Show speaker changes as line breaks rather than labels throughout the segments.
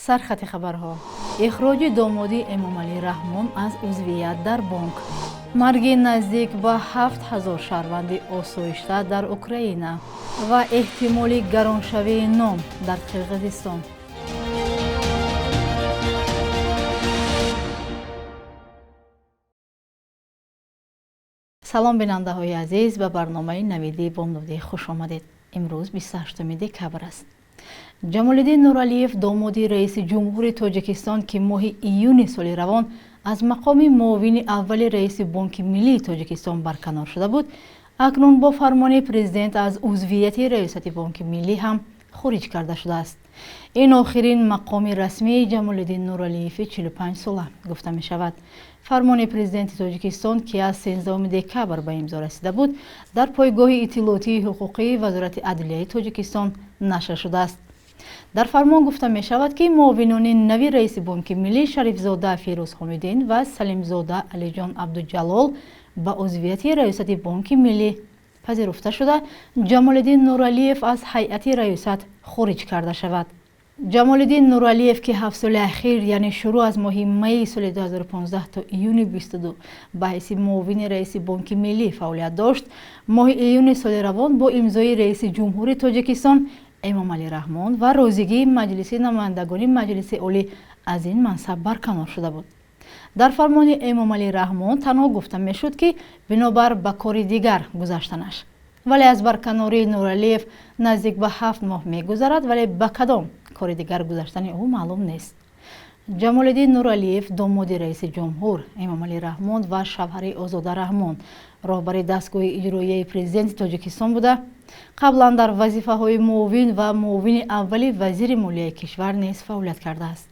Сархати хабарҳо: ихроҷи домоди Эмомалӣ Раҳмон аз узвият дар бонк, марги наздик ба 7000 шаҳрванди осоишта дар Украина ва эҳтимоли гароншавии нон дар Қирғизистон. Салом, бинандаҳои азиз, ба барномаи навидии бомдодӣ хуш омадед. Имрӯз 28 декабр аст. Ҷамолиддин Нуралиев, домоди раиси ҷумҳури Тоҷикистон, ки моҳи июни соли равон аз мақоми муовини аввали раиси Бонки миллии Тоҷикистон барканор шуда буд, акнун бо фармони президент аз узвияти раёсати Бонки миллӣ ҳам хориҷ карда шудааст. Ин охирин мақоми расмии Ҷамолиддин Нуралиеви 45-сола гуфта мешавад. Фармони президенти Тоҷикистон, ки аз 13 декабр ба имзо расида буд, дар пойгоҳи иттилоотии ҳуқуқии Вазорати адлияи Тоҷикистон нашр шудааст. Дар фармон гуфта мешавад, ки муовинони нави раиси Бонки миллӣ Шарифзода Фирӯз Ҳомиддин ва Салимзода Алиҷон Абдуҷалол ба узвияти раёсати Бонки миллӣ пазируфта шуда, Ҷамолиддин Нуралиев аз ҳайати раёсат хориҷ карда шавад. Ҷамолиддин Нуралиев, ки 7 соли ахир, яъне шурӯъ аз моҳи майи соли 2015 то июни 22 ба ҳайси муовини раиси Бонки миллӣ фаъолият дошт, моҳи июни соли равон бо имзои раиси ҷумҳури Тоҷикистон Эмомалӣ Раҳмон ва розигии Маҷлиси намояндагони Маҷлиси Олӣ аз ин мансаб барканор шуда буд. Дар фармони Эмомалӣ Раҳмон танҳо гуфта мешуд, ки бинобар ба кори дигар гузаштанаш. Вале аз барканории Нуралиев наздик ба 7 моҳ мегузарад, вале ба кадом кори дигар гузаштани ӯ маълум нест. Ҷамолиддин Нуралиев домоди раиси ҷумҳур Эмомалӣ Раҳмон ва шавҳари Озода Раҳмон, роҳбари дастгоҳи иҷроияи президенти Тоҷикистон буда, қаблан дар вазифаҳои муовин ва муовини аввали вазири молияи кишвар низ фаъолият кардааст.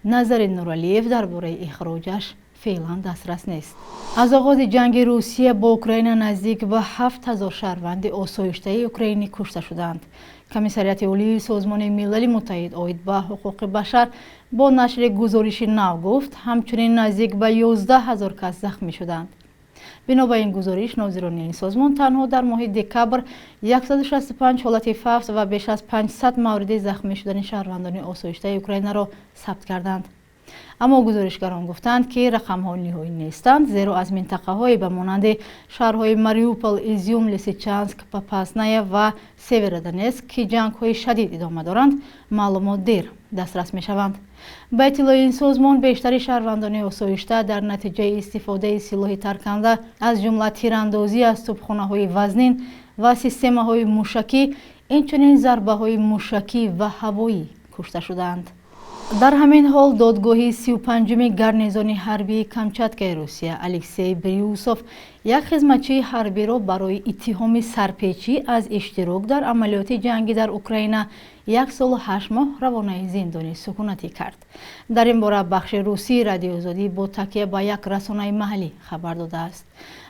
Назари Нуралиев дар бораи ихроҷаш феълан дастрас нест. Аз оғози ҷанги Русия бо Украина наздик ба 7000 шаҳрванди осоиштаи украинӣ кушта шуданд. Комиссариати Олии Созмони Милали Муттаҳид оид ба ҳуқуқи башар бо нашри гузориши нав гуфт, ҳамчунин наздик ба 11 000 кас захмӣ шуданд. Бино ба ин гузориш, нозирони ин созмон танҳо дар моҳи декабр 165 ҳолати фавт ва беш аз 500 мавриди захмӣ шудани шаҳрвандони осоиштаи Украинаро сабт карданд. Аммо гузоришгарон гуфтанд, ки рақамҳо ниҳоӣ нестанд, зеро аз минтақаҳое ба монанди шаҳрҳои Мариупол, Изюм, Лисичанск, Попасная ва Северодонецк, ки ҷангҳои шадид идома доранд, маълумот дер дастрас мешаванд. Ба иттилои ин созмон, бештари шаҳрвандони осоишта дар натиҷаи истифодаи силоҳи тарканда, аз ҷумла тирандозӣ аз тӯбхонаҳои вазнин ва системаҳои мушакӣ, инчунин зарбаҳои мушакӣ ва ҳавоӣ кушта шудаанд. Дар ҳамин ҳол додгоҳи 35-уми гарнизони ҳарбии Камчаткаи Русия Алексей Брюсов як хизматчии ҳарбиро барои иттиҳоми сарпечӣ аз иштирок дар амалиёти ҷангӣ дар Украина 1 солу 8 моҳ равонаи зиндони сукунатӣ кард. Дар ин бора бахши русии Радиоозодӣ бо такя ба як расонаи маҳаллӣ хабар додааст.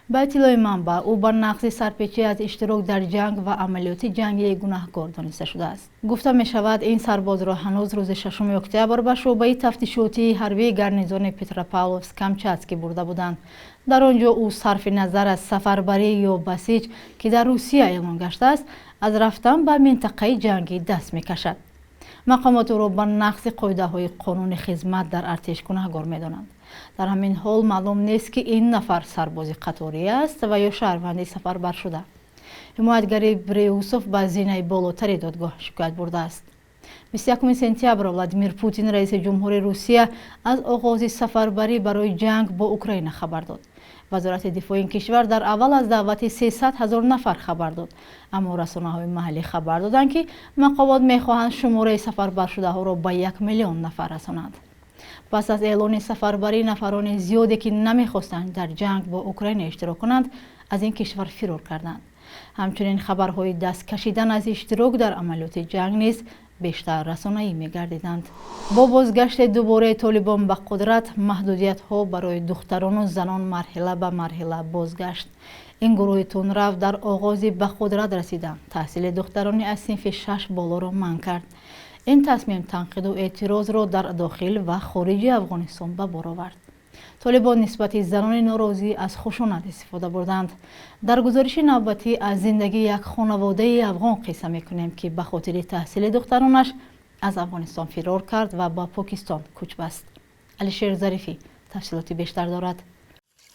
Ба иттилои манбаъ, ӯ ба нақзи сарпечӣ аз иштирок дар ҷанг ва амалиёти ҷангии гунаҳкор дониста шудааст. Гуфта мешавад, ин сарбозро ҳанӯз рӯзи 6 октябр ба шӯъбаи тафтишотии ҳарбии гарнизони Петропавловск Камчатский бурда буданд. Дар он ҷо ӯ сарфи назар аз сафарбарӣ ё басиҷ, ки дар Русия эълон гаштааст, аз рафтан ба минтақаи ҷангӣ даст мекашад. Мақомот ӯро ба нақзи қоидаҳои қонуни хизмат дар артиш гунаҳгор медонанд. Дар ҳамин ҳол маълум нест, ки ин нафар сарбози қаторӣ аст ва ё шаҳрванди сафарбаршуда. Ҳимоятгари Бреусов ба зинаи болотари додгоҳ шикоят бурдааст. 21 сентябр Владимир Путин, раиси ҷумҳури Русия, аз оғози сафарбарӣ барои ҷанг бо Украина хабар дод. Вазорати дифои ин кишвар дар аввал аз даъвати 300 000 нафар хабар дод, аммо расонаҳои маҳаллӣ хабар доданд, ки мақомот мехоҳанд шумораи сафарбаршудаҳоро ба 1 миллион нафар расонанд. Пас аз эълони сафарбарӣ, нафарони зиёде, ки намехостанд дар ҷанг бо Украина иштирок кунанд, аз ин кишвар фирор карданд. Ҳамчунин хабарҳои даст кашидан аз иштирок дар амалиёти ҷанг низ бештар расонаӣ мегардиданд. Бо бозгашти дубораи Толибон ба қудрат, маҳдудиятҳо барои духтарону занон марҳила ба марҳила бозгашт. Ин гурӯҳи тундрав дар оғози ба қудрат расидан таҳсили духтарони аз синфи 6 болоро манъ кард. Ин тасмим танқиду эътирозро дар дохил ва хориҷи Афғонистон ба бор овард. Толибон нисбати занони норозӣ аз хушунат истифода бурданд. Дар гузориши навбатӣ аз зиндагии як хонаводаи афғон қисса мекунем, ки ба хотири таҳсили духтаронаш Аз Афғонистон фирор кард ва ба Покистон кӯч баст. Алишер Зарифӣ тафсилоти бештар дорад.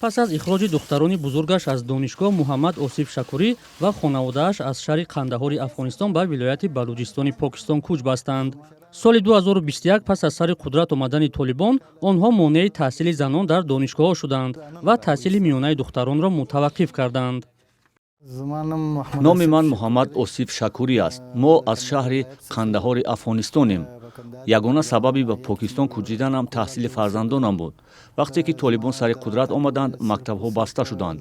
Пас аз ихроҷи духтарони бузургаш аз донишгоҳ, Муҳаммад Осиф Шакурӣ ва хонаводааш аз шаҳри Қандаҳори Афғонистон ба вилояти Балуҷистони Покистон кӯч бастанд. Соли 2021, пас аз сари қудрат омадани Толибон, онҳо монеи таҳсили занон дар донишгоҳҳо шуданд ва таҳсили миёнаи духтаронро мутаваққиф карданд.
Номи ман Муҳаммад Осиф Шакурӣ аст. Мо аз шаҳри Қандаҳори Афғонистонем. Ягона сабаби ба Покистон кӯчиданам таҳсили фарзандонам буд. Вақте ки Толибон сари қудрат омаданд, мактабҳо баста шуданд.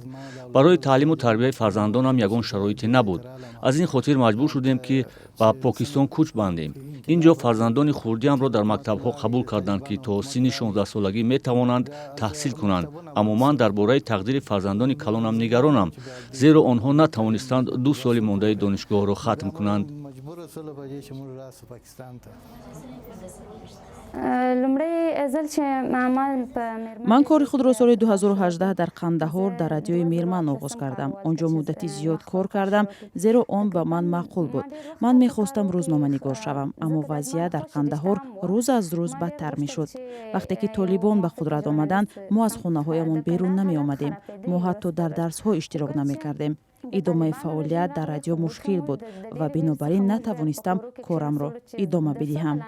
Барои таълиму тарбияи фарзандонам ягон шароите набуд. Аз ин хотир маҷбур шудем, ки ба Покистон кӯч бандем. Ин ҷо фарзандони хурдиамро дар мактабҳо қабул карданд, ки то синни 16-солагӣ метавонанд таҳсил кунанд. Аммо ман дар бораи тақдири фарзандони калонам нигаронам, зеро онҳо натавонистанд 2 соли мондаи донишгоҳро хатм кунанд.
Ман кори худро соли 2018 дар Қандаҳор дар радиои Мирман оғоз кардам. Он ҷо муддати зиёд кор кардам, зеро он ба ман маъқул буд. Ман мехостам рӯзноманигор шавам, аммо вазъият дар Қандаҳор рӯз аз рӯз бадтар мешуд. Вақте ки Толибон ба қудрат омаданд, мо аз хонаҳоямон берун намеомадем. Мо ҳатто дар дарсҳо иштирок намекардем. Идомаи фаъолият дар радио мушкил буд ва бинобар ин натавонистам корамро идома бидиҳам.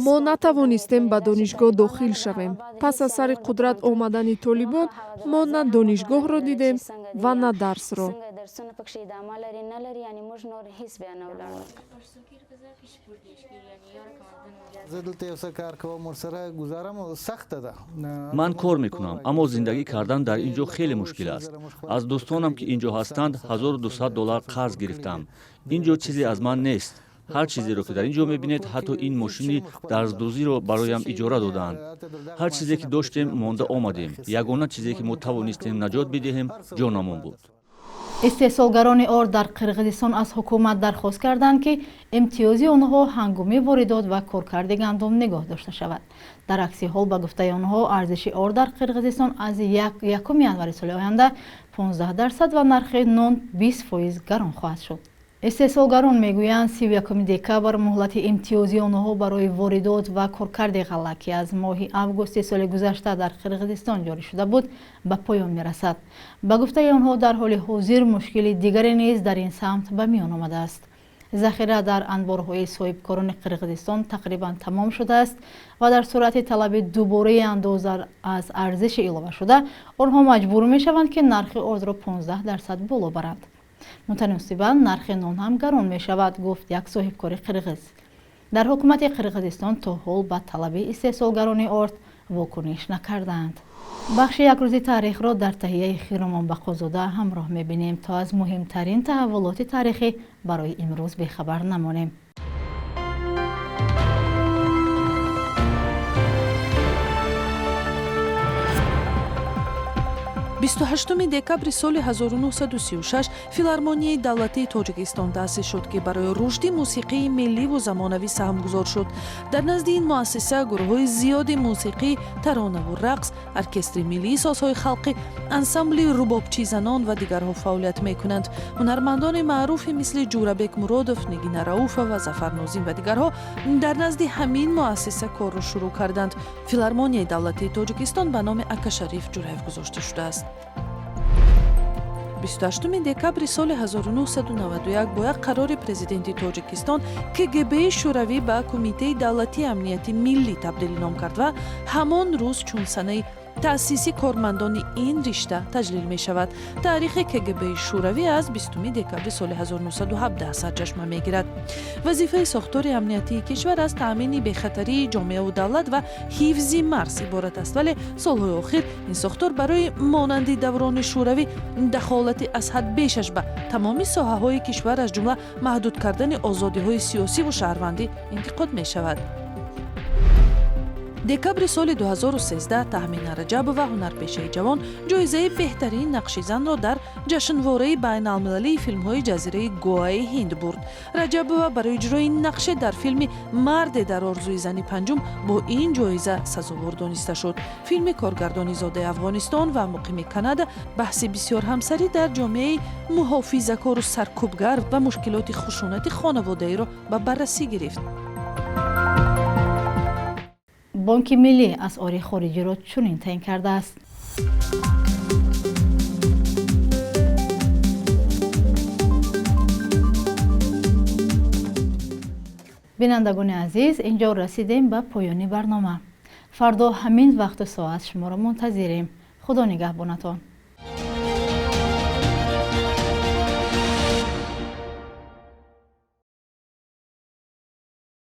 Мо натавонистем ба донишгоҳ дохил шавем. Пас аз сари қудрат омадани Толибон мо на донишгоҳро дидем ва на дарсро.
Ман кор мекунам, аммо зиндагӣ кардан дар ин ҷо хеле мушкил аст. Аз дӯстонам, ки ин ҷо ҳастанд, 1200 доллар қарз гирифтам. Ин ҷо чизе аз ман нест. Ҳар чизеро, ки дар ин ҷо мебинед, ҳатто ин мошини дарздӯзиро бароям иҷора додаанд. Ҳар чизе ки доштем, монда омадем. Ягона чизе, ки мо тавонистем наҷот бидиҳем, ҷонамон буд.
Истеҳсолгарони орд дар Қирғизистон аз ҳукумат дархост карданд, ки имтиёзи онҳо ҳангоми воридот ва коркарди гандум нигоҳ дошта шавад. Дар акси ҳол, ба гуфтаи онҳо, арзиши орд дар Қирғизистон аз 1 январи соли оянда 15% ва нархи нон 20% гарон хоҳад шуд. Истеҳсолгарон мегӯянд, 31 декабр муҳлати имтиёзи онҳо барои воридот ва коркарди ғалла, ки аз моҳи августи соли гузашта дар Қирғизистон ҷорӣ шуда буд, ба поён мерасад. Ба гуфтаи онҳо, дар ҳоли ҳозир мушкили дигаре низ дар ин самт ба миён омадааст. Захира дар анборҳои соҳибкорони Қирғизистон тақрибан тамом шудааст ва дар сурати талаби дубораи андоз аз арзиши иловашуда онҳо маҷбур мешаванд, ки нархи ордро 15% боло баранд. Мутаносибан нархи нон ҳам гарон мешавад, гуфт як соҳибкори қирғиз. Дар ҳукумати Қирғизистон то ҳол ба талаби истеҳсолгарони орд вокуниш накардаанд. Бахши якрӯзи таърихро дар таҳияи Хиромон Бақозода ҳамроҳ мебинем, то аз муҳимтарин таҳаввулоти таърихӣ барои имрӯз бехабар намонем.
28 декабри соли 1936 Филармонияи давлатии Тоҷикистон таъсис шуд, ки барои рушди мусиқии милливу замонавӣ саҳмгузор шуд. Дар назди ин муассиса гурӯҳҳои зиёди мусиқӣ, таронаву рақс, оркестри миллии созҳои халқӣ, ансамбли рубобчизанон ва дигарҳо фаъолият мекунанд. Ҳунармандони маъруфе мисли Ҷӯрабек Муродов, Нигина Рауфова, Зафар Нозим ва дигарҳо дар назди ҳамин муассиса корро шурӯъ карданд. Филармонияи давлатии Тоҷикистон ба номи Акашариф Ҷураев гузошта шудааст. 28 декабри соли 1991 бо як қарори президенти Тоҷикистон КГБи Шӯравӣ ба Кумитаи давлатии амнияти миллӣ табдил ном кард ва ҳамон рӯз чун санаи таъсиси кормандони ин ришта таҷлил мешавад. Таърихи КГБи Шӯравӣ аз 20 декабри соли 1917 сарчашма мегирад. Вазифаи сохтори амниятии кишвар аз таъмини бехатарии ҷомеаву давлат ва ҳифзи марз иборат аст, вале солҳои охир ин сохтор барои монанди даврони Шӯравӣ дахолати аз ҳад бешаш ба тамоми соҳаҳои кишвар, аз ҷумла маҳдуд кардани озодиҳои сиёсиву шаҳрвандӣ, интиқод мешавад. Декабри соли 2013 Таҳмина Раҷабова, ҳунарпешаи ҷавон, ҷоизаи беҳтарин нақши занро дар ҷашнвораи байналмилалии филмҳои ҷазираи Гоаи Ҳинд бурд. Раҷабова барои иҷрои нақше дар филми «Марде дар орзуи зани панҷум» бо ин ҷоиза сазовор дониста шуд. Филми коргардони зодаи Афғонистон ва муқими Канада баҳси бисёрҳамсарӣ дар ҷомеаи муҳофизакору саркӯбгар ва мушкилоти хушунати хонаводаиро ба баррасӣ гирифт.
Бонки Миллӣ асъори хориҷиро чунин таъин кардааст. Бинандагони азиз, ин ҷо расидем ба поёни барнома. Фардо ҳамин вақту соат шуморо мунтазирем. Худо нигаҳбонатон.